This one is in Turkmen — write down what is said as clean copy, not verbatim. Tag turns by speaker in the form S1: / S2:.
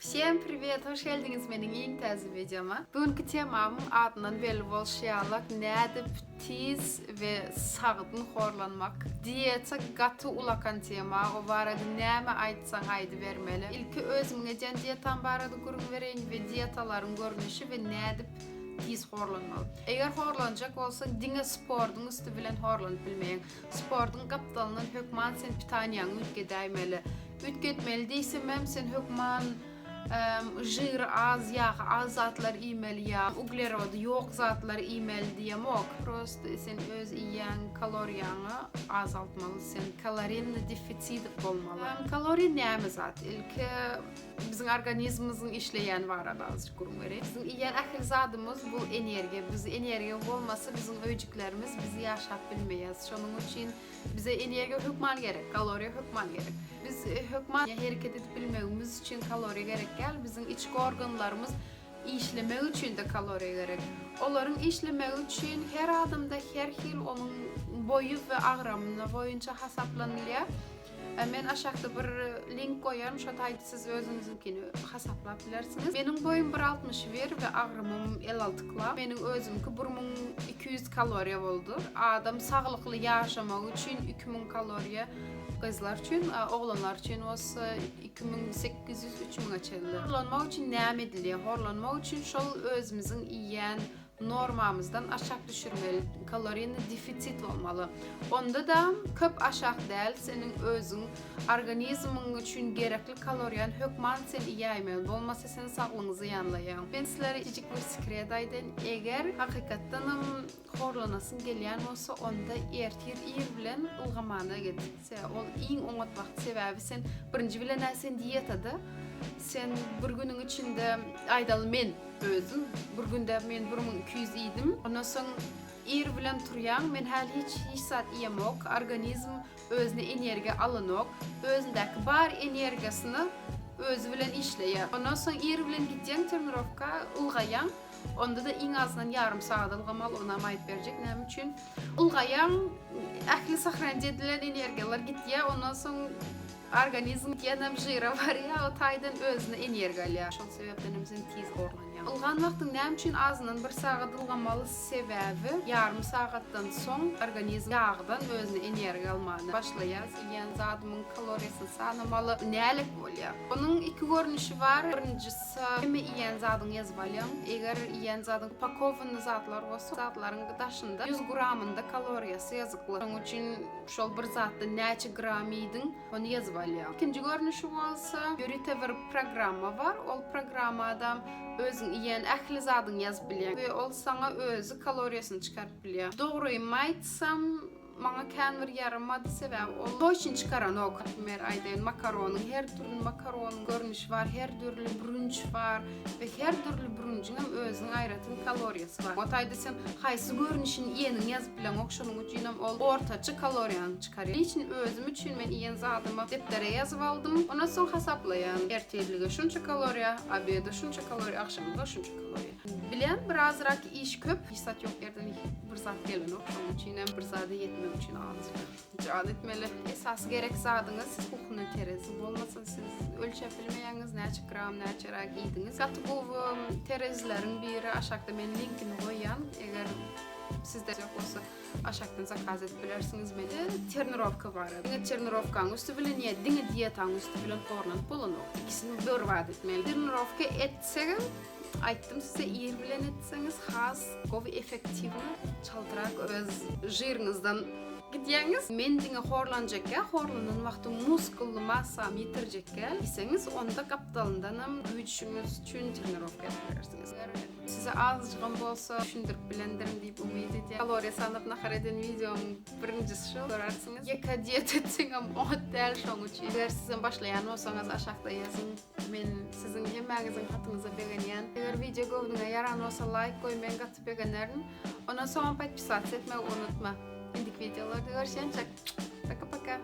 S1: Wsem priwet hoş geldiňiz meniň iň täze wideoma. Bu günki temamyň adyndan belli bolşy ýaly nädip tiz we sagdyn horlanmak. Dieta gaty ulakan tema o barada näme aýtsaň aýdybermeli. Ilki özümiň edýän dietam barada gürrüň bereýin we dietalaryň görnüşi we nädip tiz horlanmaly. Eger horlanjak bolsaň diňe sportuň üsti bilen horlanyp bilmeýäň. Sportuň gapdalyndan hökman sen pitaniýaňy üýtgedäýmeli. Üýtgetmeli diýsemem sen hökman žiri az, ýagy az zatlar iýmeli ýa uglerody ýok zatlar iýmeli diýemok. Prosta sen öz iýýän kaloriýaňy azaltmaly, sen kalorinny defisit bolmaly. Kaloriýa näme zat? Ilki biziň organizmimiziň işleýäni barada azajyk gürrüň bereýin. Biziň iýýän ähli zadymyz bu energiýa. Biz energiýa bolmasa biziň öýjüklerimiz biz ýaşap bilmeýäs. Şonuň üçin Bize energiýa hökman gerek, kaloriýa hökman gerek. Biz hökman hereket edip bilmegimiz üçin kaloriýa gerek däl, biziň içki organlarymyz işlemegi üçin-de kaloriýa gerek. Olaryň işlemegi üçin her adamda her hil onuň boýy we agramyna boýunça hasaplanylýar. Men aşakda bir link goýaryn, şo taýda siz özüňiziňkini hasaplap bilersiňiz. Meniň boýum bir 61 we agramym 56 kg. Meniň özümki 1200 kaloriýa boldy. Adam saglykly ýaşamagy üçin 2000 kaloriýa gyzlar üçin, oglanlar üçin bolsa 2800 3000-e çenli. Horlanmak üçin näme edilýär? Horlanmak üçin şol özümiziň iýýän normamyzdan aşak düşürmeli, kaloriyny defisit bolmaly. Onda-da köp aşak däl, seniň özüň organizmiň üçin gerekli kaloriýany hökman sen iýäýmeli, bolmasa sen saglygyňy zyýanlaýaň. Men sizlere kiçijik bir sekret aýdaýyn, eger hakykatdanam horlanasyň gelýän bolsa, onda ertir ir bilen ylgamana git. Ol iň oňat wagt, sebäbi sen birinji bilen-ä sen diýetada, sen bir günüň içinde aýdaly men, Özüm bir günde men 1200 iýdim. Ondan soň ir bilen turýaň, men häli hiç hiç zat iýemok. Organizm özüne energiýa alanok. Özündäki bar energiýasyny özi bilen işleýär. Ondan soň ir bilen gidýäň trenirowka, ylgaýaň. Onda-da iň azyndan ýarym sagat ylgamaly, onam aýdyp berjek näme üçin. Ylgaýaň, ähli sahranit edilen energiýalar gidýär. Ondan soň Organizm ýenem žira barýar, o taýdan özüne energiýa alýar. Şol sebäpden hem sen tiz horlanýaň. Ylgan wagtyň näme üçin azyndan bir sagat ylgamaly sebäbi ýarym sagatdan soň organizm ýagdan özüne energiýa almany başlaýar. Iýen zadymyň kaloriýasyny sanamaly nälik bolýar. Onuň iki görnüşi bar. Birinjisi hemme iýen zadyňy ýazyp alýaň. Eger iýen zadyň upakowanyý zatlar bolsa, zatlaryň daşynda 100 gramynda kaloriýasy ýazykly. Şonuň üçin Şol bir zatdan näçe gram iýdiň, ony ýazyp alýaň. Ikinji görnüşi bolsa, ýörite bir programma bar. Ol programmada özüň iýen ähli zadyňy ýazyp bilýäň we ol saňa özi kaloriýasyny çykaryp bilýär. Dogrymy aýtsam, maňa kän bir ýaramady, sebäbi ol toçny çykaranok. Naprimer, aýdaýyn, makaronyň her dürli makaronyň görnüşi bar, her dürli bürünç bar we her dürli bürünjiňem özüniň aýratyn kaloriýasy bar. O taýda sen haýsy görnüşini iýeniňi ýazyp bileňok, şonuň üçinem ol ortaça kaloriýany çykarýar. Meň üçin özüm üçin men iýen zadymy depdere ýazyp aldym. Ondan soň hasaplaýan. Ertirlige şunça kaloriýa, obeda şunça kaloriýa, agşamlyga şunça kaloriýa. Bilýän birazrak iş köp, hiç zat ýok ýerden bir zat gelenok, şonuň üçinem bir zada ýetmek üçin azajyk jan etmeli. Esasy gerek zadyňyz kuhny terezi bolmasa siz ölçäp bilmeýäňiz näçe gram näçeräk iýdiňiz. Gaty gowy terezileriň biri aşakda men linkini goýýan eger Sizde ýok bolsa aşakdan zakaz edip bilersiňiz meni. Trenirowka barada. Diňe trenirowkaň üsti bilen ýa diňe dietaň üsti bilen horlanyp bolanok. Ikisini berbat etmeli. Trenirowka etsegem, aýtdym size ir bilen etseňiz has gowy effektiwny, çaltrak öz žiriňizden gidýäňiz. Men diňe horlanjakkä, horlanan wagtym muskully massamy ýitirjekkä diýseňiz, onda gapdalyndanam güýçüňiz üçin trenirowka edip bilersiňiz. Size azajygam bolsa düşündirip bilendirin diýip umyt edýän. Kaloriýa sanap nahar eden wideomyň birinjisi şol. Görersiňiz. Ýeke diýet etseňem oňat däl şoň üçin. Eger sizem başlaýan bolsaňyz aşakda ýazyň. Men siziň hemmäňiziň hatyňyza begenýän. Eger wideo göwnüňe ýaran bolsa laýk goý men gaty begenerin. Ondan soňam podpisatsa etmegi unutma. Indiki wideolarda görüşýänçäk. Paka paka.